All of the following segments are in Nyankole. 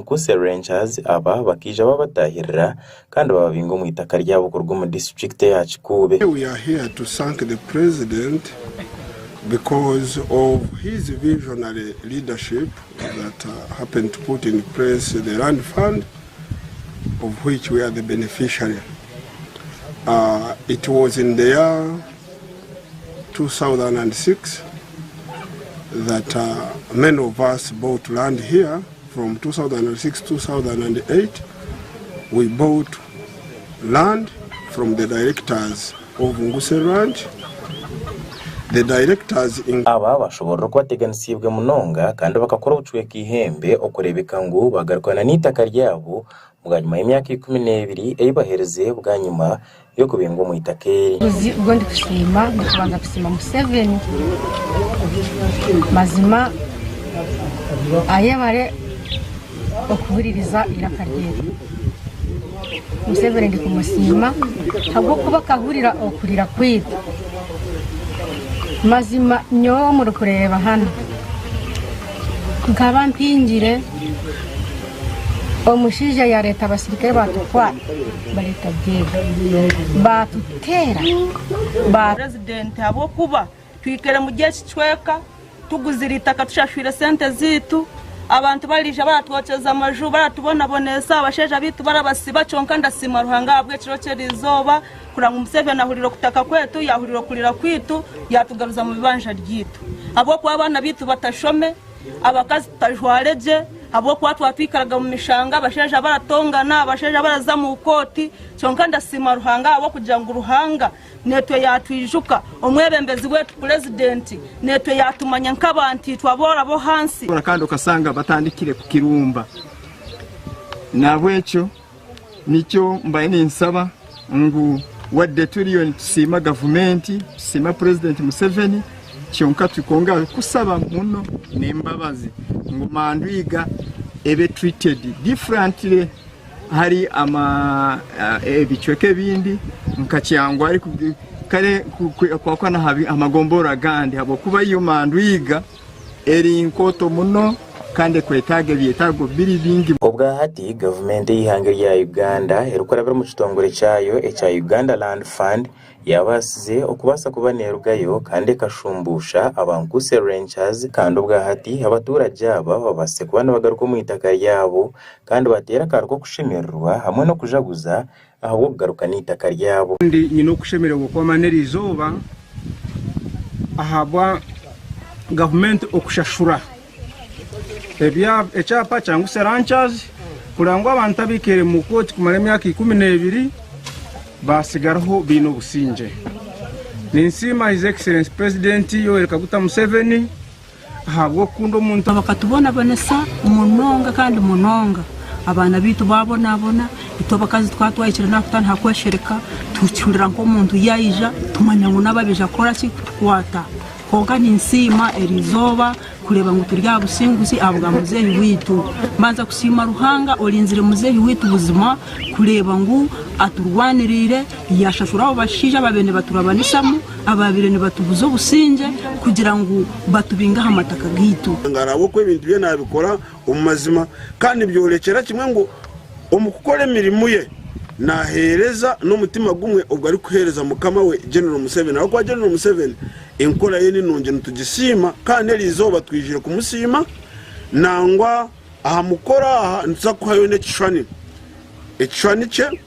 Nkuse Ranchers aba bakaija babatahirira kandi bababinga omu itaka ryabo kuruga omu disiturikiti eya Kikuube. We are here to thank the president because of his visionary leadership that happened to put in place the land fund of which we are the beneficiary. It was in the year 2006 that many of us bought land here from 2006 2008 we bought land from the directors of Nguse Ranch the directors in Aba bashoborora oku bateganisiibwe munonga kandi bakakora obucweka eihembe okureebeka ngu bagarukana n'eitaka ryabo bwanyima y'emyaka 12 ei baherize bwanyima y'okubingwa omu itaka eri. Obu ndikusiima ndikubanza kusiima Museveni mazima ayebare okuhuririza eiraka ryaitu. Museveni ndikumusiima ahabw'okuba akahurira okurira kwaitu. Mazima nyowe ou murikureeba hanu nkaba mpingire. Omushaija yareeta abasirikare baatukwata bareeta jeera baatuteera. Purezidenti ahabw'okuba twikaire omuri eki kicweka tuguzire eitaka tushashwire sente zaitu, abantu bariija baratwokyeza amaju baratubonabonesa, abashaija baitu barabasiba kyonka ndasiima Ruhanga ahabw'ekiro ky'eriizooba kureba ngu Museveni ahurire okutaka kwaitu, yaahurira okurira kwaitu yaatugaruza omu bibanja byaitu ahabw'okuba abaana baitu batashome. Abakazi tutajware gye ahabw'okuba twaba twikaraga omu mishanga abashaija baratongana, abashaija baraza omu kooti kyonka ndasiima Ruhanga ahabw'okugira ngu Ruhanga naitwe yaatwijuka, omwebembezi waitu purezidenti naitwe yaatumanya nk'abantu itwe abooro ab'ahansi. Kandi okasanga batandikire kukirumba. Nahabwekyo nikyo mbaire ninsaba ngu wadde turiyo nitusiima gavumenti, tusiima Purezidenti Museveni, kyonka tukwongera kusaba muno n'embabazi ngu Mandwiga ebe treated differently hali ama ebicweka ebindi nka Kyangwali kare kwakwana aha magombora agandi habwokuba yo Mandwiga Eri nkooto muno kandi ekwetaaga ebyetaago biri bingi. Obwahati, gavumenti ey'eihanga erya Uganda erikurabira omu kitongore kyayo ekya Uganda Land Fund yabaasize okubaasa kuba nerugayo kandi ekashumbuusha aba Nkuse Ranchers kandi obwahati abaturagye aba babaasize kuba nibagaruka omu itaka ryabo kandi bateera akaari k'okushemererwa hamwe n'okujaguza ahabw'okugaruka n'eitaka ryabo. Kandi nyine okushemererwa okw'amaani eriizooba ahabwa gavumenti okushashura ekyapa kya Nguse Ranchers kureba ngu abantu abaikaire omu kooti kumara emyaka 12 baatsigaraho baine obusingye. Ninsiima His Excellency President Yoweri Kaguta Museveni ahabw'okukunda omuntu. Bakatubonabonesa munonga kandi munonga, abaana baitu baabonabona, itwe abakazi tukaba twahikire n'aha kutandika kweshereka, tukihurira nk'omuntu yaija tumanya ngu naaba abaija kukora ki? Kutukwata. Kwonka ninsiima eriizooba kureeba ngu turi aha businguzi ahabwa muzeeyi waitu. Mbanza kusiima Ruhanga orinzire muzeeyi waitu buzima kureeba ngu aturwaniriire yaashashura abo bashaija abaabaire nibaturabanisamu. Abaabaire nibatubuza obusingye kugira ngu batubinge aha mataka gaitu. Ahabw'okuba ebintu bye naabikora omu mazima, kandi nibyorekyera kimwe ngu omu kukora emirimo ye naaheereza n'omutima gumwe obwo arikuheereza mukama we General Museveni ahabw'okuba General Museveni enkora ye ni nungi nitugisiima kandi n'eriizooba twijire kumusiima nangwa aha mukoro aha nituza kuhayo n'ekishushani ekishushani kye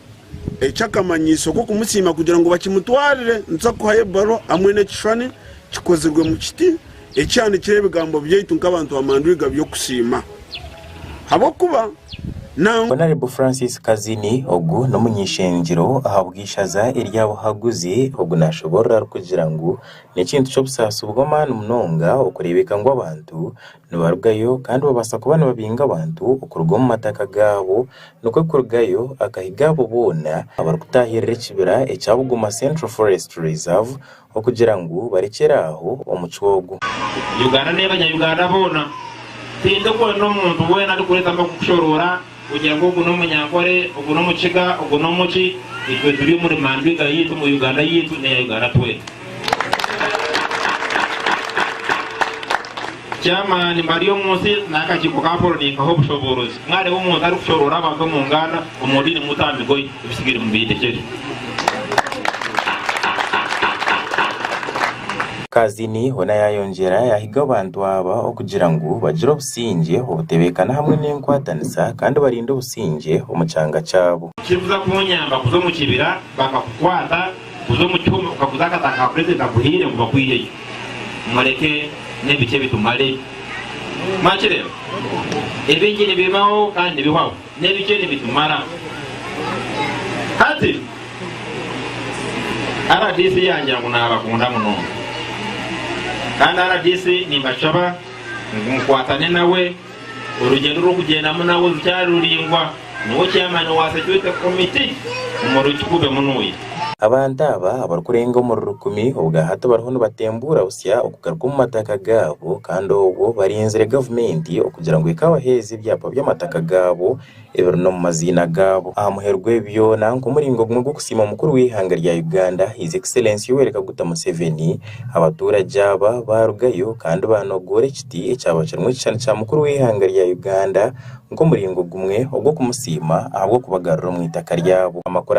Eky'akamanyiso k'okumusiima kugira ngu bakimutwarire, nituza kuhayo ebaruha hamwe n'ekishushani kikozirwe mu kiti ekihandikireho ebigambo byaitu nk'abantu ba Mandwiga by'okusiima. Ahabw'okuba nangwa. Honarebo Francis Kazini ogu n'omuny'eishengyero ahabw'eishaza erya Buhaguzi ogu nashoborora arikugira ngu n'ekintu ky'obusaasi bw'amaani munonga okureebeka ngu abantu Nibarugayo kandi babaasa kuba nibabinga abantu okuruga omu mataka gaabo nikwo kurugayo akahiga abo boona abarikutaahirira ekibira ekya Buguma Central Forest Reserve okugira ngu barekyere aho omucwe ogu. Uganda n'ey'abanya-Uganda boona. Tindikworeka omuntu weena arikureetamu okukushoroora kugira ngu ogu n'Omunyankore, ogu n'Omukiga, ogu n'omuki. Itwe turi omuri Mandwiga yaitu, omu Uganda yaitu, n'eya Uganda twena. Chairman Baryomunsi n'akakiiko ka Apollo ninkaha obushoboorozi. Mwareeba omuntu arikushoroora abantu omu nganda, omuntu nimuta aha migoye, ebisigaire mubindekyere. Kazini hoona yayongyera yahiga abantu aba okugira ngu bagire obusingye, obutebeekana hamwe n'enkwatanisa kandi barinde obusingye omu kyanga kyabo. Kirikuza kunyamba kuza omu kibira bakakukwata, kuza omu kihome okaguza akataka ka purezidenti akuhaire ngu bakwiheyo. Mureke n'ebikye bitumare. Mwakireeba? Ebingi nibibaho kandi nibihwaho, n'ebikye nibitumara. Hati, rdc yangira ngu naabakunda munonga. Kandi rdc nimbashaba ngu mukwatane nawe, orugyendo orw'okugyendamu nawe rukyari ruraingwa. Niwe chairman wa security committee omuri Kikube Munuya. Abantu aba abarikurenga omuri rukumi obwahati bariho nibatembuura busya okugaruka omu mataka gaabo kandi obwo barinzire gavumenti okugira ngu ekabaheereza ebyapa by'amataka gaabo ebiri n'omu maziina gaabo. Aha muheru gw'ebi byona, nk'omuringo gumwe gw'okusiima mukuru w'eihanga rya Uganda, His Excellency Yoweri Kaguta Museveni, abaturagye aba baarugayo kandi baanogoora ekiti ekyaba kirimu ekishushani kya mukuru w'eihanga rya Uganda nk'omuringo gumwe ogw'okumusiima ahabw'okubagarura omu itaka ryabo. Amakuru.